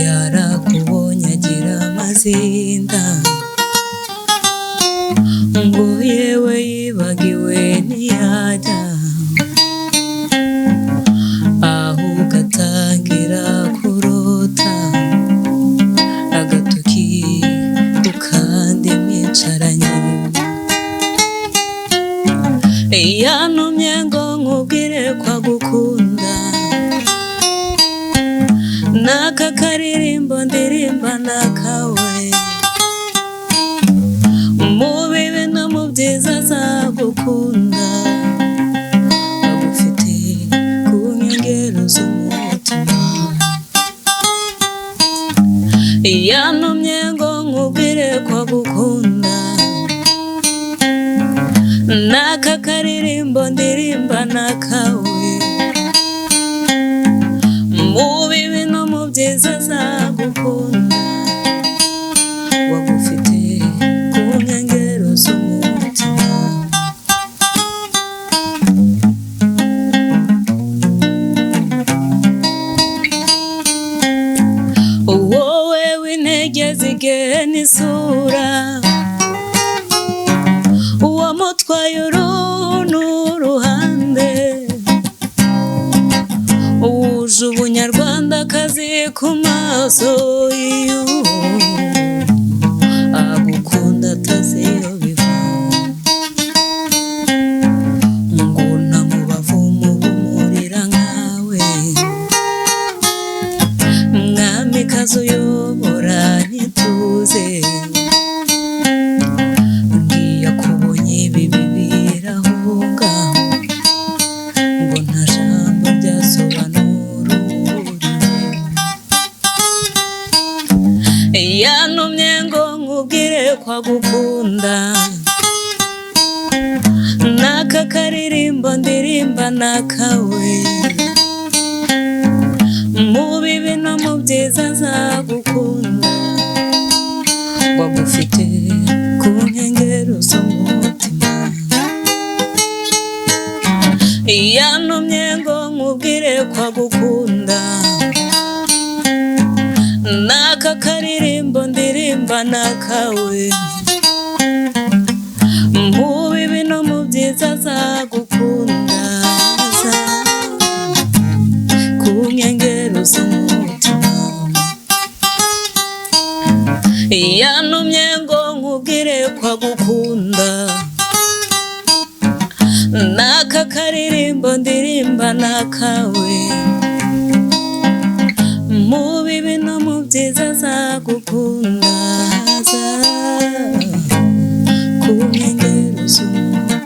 Yarakubonye agira amazinda, ngo yewe yibagiwe ntiyajya, ahubwo atangira kurota agatoki ku kandi mwicaranye. Yantumye ngo nkubwire ko agukunda, n'aka karirimbo ndirimba nakawe, mu bibi no mu byiza azagukunda, agufite ku nkengero z'umutima. Yantumye ngo nkubwire ko agukunda, n'aka karirimbo ndirimba nakawe, mu bibi no mu byiza azagukunda, wagufite ku nkengero z'umutima. Wowe w'intege zigena isura, uwo mutwaye uru n'uruhande, wuje ubunyarwandakazi ku maso, iyo agukunda atazi iyo biva, ngo nta mubavu muhumurira nkawe, mwamikazi uyobora ntituze, ngiye kubonye ibibi birahunga, ngo nta jambo ryasobanura uburyo. Yantumye ngo nkubwire ko agukunda, n'aka karirimbo ndirimba nakawe, mu bibi no mu byiza azagukunda, ngo agufite ku nkengero z'umutima. Yantumye ngo nkubwire ko agukunda, n'aka karirimbo ndirimba nakawe, mu bibi no mu byiza azagukunda, ku nkengero z'umutima. Yantumye ngo nkubwire ko agukunda, n'aka karirimbo ndirimba nakawe, mu bibi no mu byiza azagukunda, ku nkengero z'umutima.